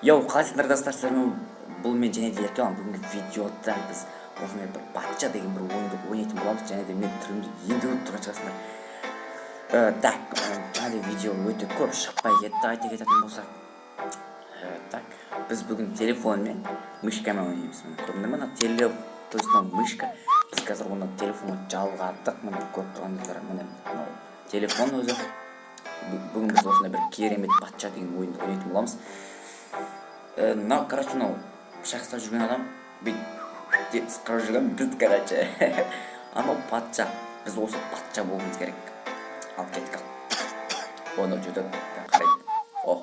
Йоу, қалайсыңдар, достар? Сіздермен бұл мен және де Еркебұлан. Бүгінгі видеода біз осындай бір патша деген бір ойынды ойнайтын боламыз. Және де менің түрімді енді көріп тұрған шығарсыңдар. Так, және де видео өте көп шықпай кетті, айта кететін болсақ. Так, біз бүгін телефонмен, мышкамен ойнаймыз. Міне, көрдіңдер ме, мына теле, то есть мынау мышка. Біз қазір оны телефонға жалғадық. Міне, көріп тұрғандарыңыздар, міне, мынау телефон өзі. Бүгін біз осындай бір керемет патша деген ойынды ойнайтын боламыз. Мынау, короче, мынау пышақ ұстап жүрген адам, бүйтіп деп ысқырып жүрген біз, короче, анау патша. Біз осы патша болуымыз керек. Ал кеттік, ал оны жетеді, қарайды. О,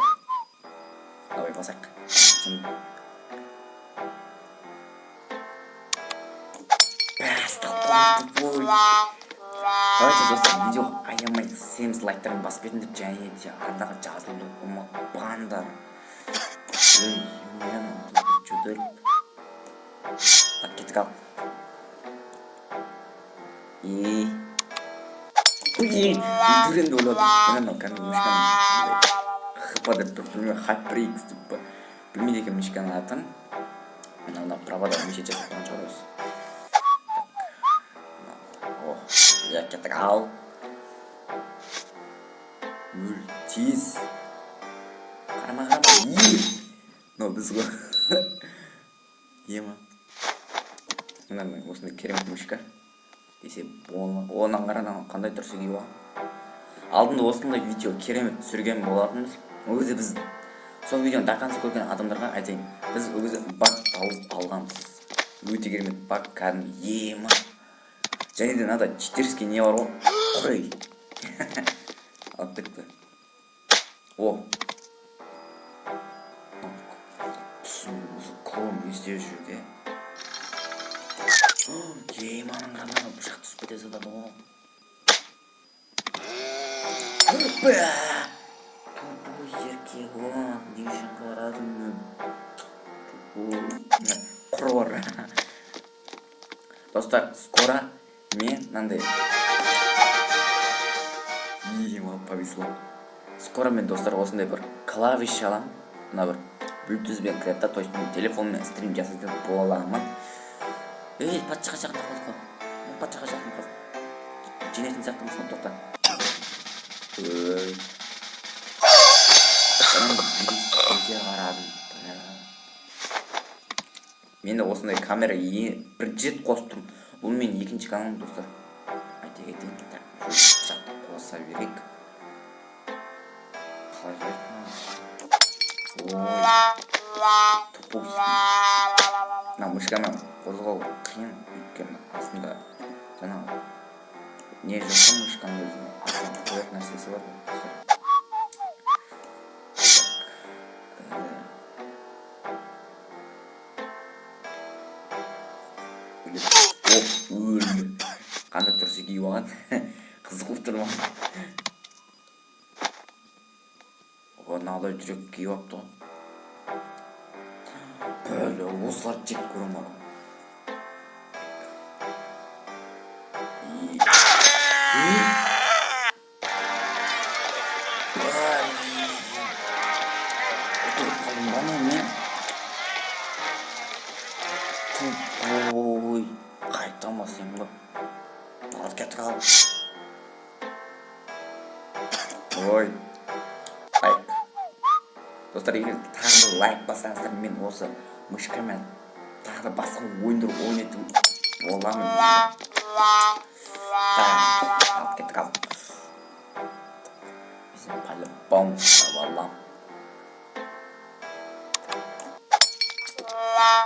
давай басайық. Тупой. Давайте, достар, видео аямай семіз лайктарын басып кетіңдер және де арнаға жазылуды ұмытпаңдар. Ей, ё-моё, жөтеліп. Так, кеттік, ал. И ой, өлтірген деп ойладым. Міне, мынау кәдімгі мышканың андай хп деп тұр, білмеймін, HyperX деп па, білмейді екенмін мышканың атын. Мына мына провода неше жасап тұрған шығар өзі. Так, о, иә, кеттік, ал. Өл, тез. Қарама, қарама. И мынау біз ғой, ема. Мына, мына осындай керемет мышка десе онан қара, анау қандай трусы киіп алған. Алдында осындай видео керемет түсірген болатынбыз. Ол кезде біз сол видеоны до конца көрген адамдарға айтайын, біз ол кезде баг тауып алғанбыз, өте керемет баг кәдімгі, ема. Және де мынада читерский не бар ғой, қой, алып кетті. О, түсін, осы клоун не істеп жүр екен? Ема, ананың қарама, пышақ түсіп кете жаздады ғой. Бә! Тупой Еркебұлан, не үшін қарадың мен? Тупой. Міне, құр бар. Достар, скоро мен мынандай, ема, повезло. Скоро мен, достар, осындай бір клавиша аламын. Мына бір блютузбен кіреді да, то есть мен телефонмен стрим жасайтын боламын. Ей, патшаға жақын қалдық қой. Мен патшаға жақын қалдық. Жеңетін сияқтымыз ғой, тоқта. Ой. Неге қарадым? Бля. Мен де осындай камера бірінші рет қосып тұрмын. Бұл менің екінші каналым, достар. Айта кетейін. Так, пышақты қоса берейік. Қалай қарайды мынау? Ой. Тупойский. Мына мышкамен қозғау қиын, өйткені астында жаңағы не жоқ қой, мышканың өзінің астына қоятын нәрсесі бар ғой, достар. Так, өледі. О, өлді. Қандай трусы киіп алған? Қызық болып тұр маған. О, мынадай жүрек киіп алыпты ғой. Бәле, осыларды жек көремін маған. И блин. Ұтылып қалдым ба мен? Тупой. Қайта алмасам ба? Ал, кеттік, ал. Ой. Лайк. Достар, егер тағы да лайк бассаңыздар, мен осы мышкамен тағы да басқа ойындар ойнайтын боламын. Так, ал, кеттік, ал. Сен по-любому ұстап аламын.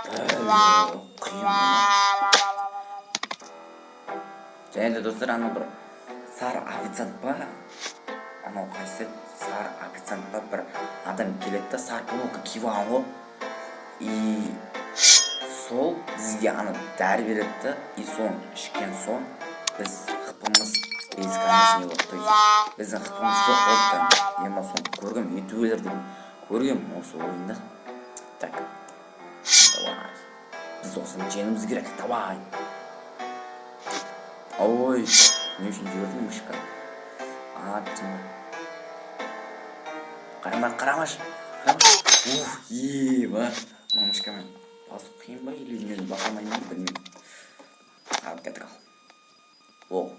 Бәле, қиын ғой. Және де, достар, анау бір сары официант па, анау қайсысы еді? Сары официант па, бір адам келеді да, сары футболка киіп алған ғой, и сол бізге ана дәрі береді да, и соны ішкен соң біз хпымыз бесконечный болады, то есть біздің хпымыз жоқ болады кәдімгі. Ема, соны көргем, ютуберлерден көргем осы ойында. Так, давай, біз осыны жеңуіміз керек, давай. Ой, не үшін жібердің мышканы? А, қарама, қарамашы, қарамашы. Ух, ема, мына мышкамен басу қиын ба или мен баса алмаймын ба, білмеймін. Ал, кеттік. Ал, о,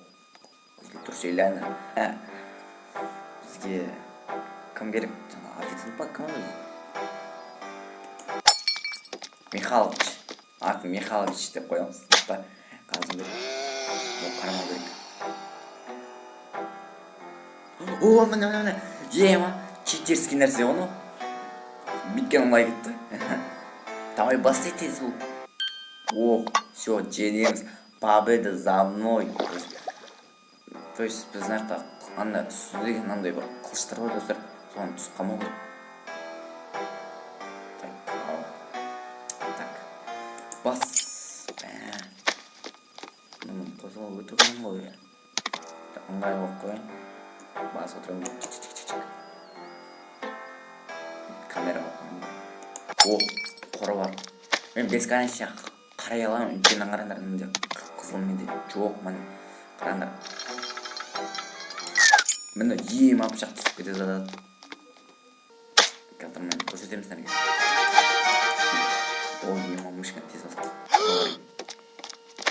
қызыл тұр. Желяна. Бізге кім керек? Жаңа официант па, кім өзі? Михалыч, атын Михалыч деп қоямыз па? Қалжыңдап. Ол қарамау керек. О, міне, міне, міне! Ема, читерский нәрсе ғой мынау. Бүйткен оңай кетті. Давай, бастай тез бол. О, все, жеңеміз! Победа за мной! То есть біз мына жақта анда сүзген мынандай бір қылыштар бар, достар, соған түсіп қалмау керек. Так, ал. Так, бас. Мына қозғалу өте қиын ғой. Так, ыңғайлы қойып қояйын, басып отырамын. Чик, чик, чик, чик. Камера қойып қояйын. О, қоры бар. Мен бесконечно қарай аламын, өйткені қараңдар, мында қызыл менде жоқ. Міне, қараңдар, міне, ема, пышақ түсіп кете жатады. Қазір мен көрсетемін сіздерге. О, ема, мышка тез басты.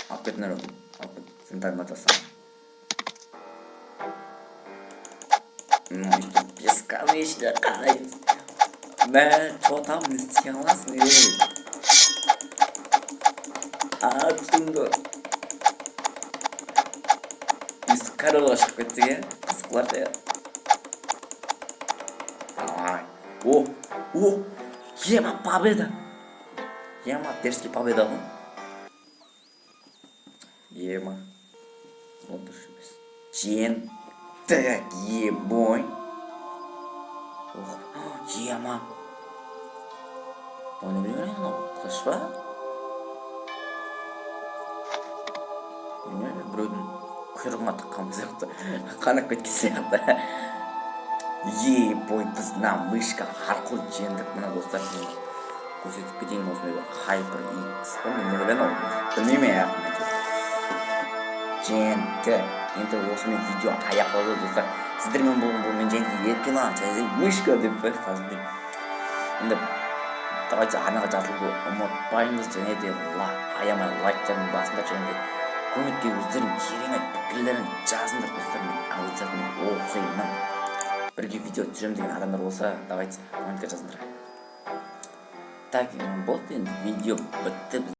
Алып кетіңдер, алып кет, зынданға тастаңдар. Өйтіп бесконечно қараймыз. Мә, че там, не істей аласың, ей? Атыңды өйстіп корольға шығып кетсек, иә, қызық болар иә. Давай! О, о, ема, победа! Ема, дерзкий победа ғой! Ема, отыршы, біз жеңдік! Ебой! Ох, ема, мынау не анау, қылыш па, не? Біреудің құйрығына тыққан сияқты, қанап кеткен сияқты. Ебой, біз мына мышка арқылы жеңдік. Мына, достар, мен көрсетіп кетейін, осындай бір хайпер икс па, мен не білемін, білмеймін атын әйтеуір. Жеңді. Енді осымен видео аяқталды, достар. Сіздермен болған бұл мен және Еркелан және де мышка деп па, қалжыңдаймын. Енді давайте арнаға жазылуды ұмытпаймыз және де аямай лайктардың басыңдар және де комментке өздерің керемет пікірлерін жазыңдар, достар. Мен обязательно оқимын. Бірге видео түсіремін деген адамдар болса, давайте, комментке жазыңдар. Так, болды, енді видео бітті.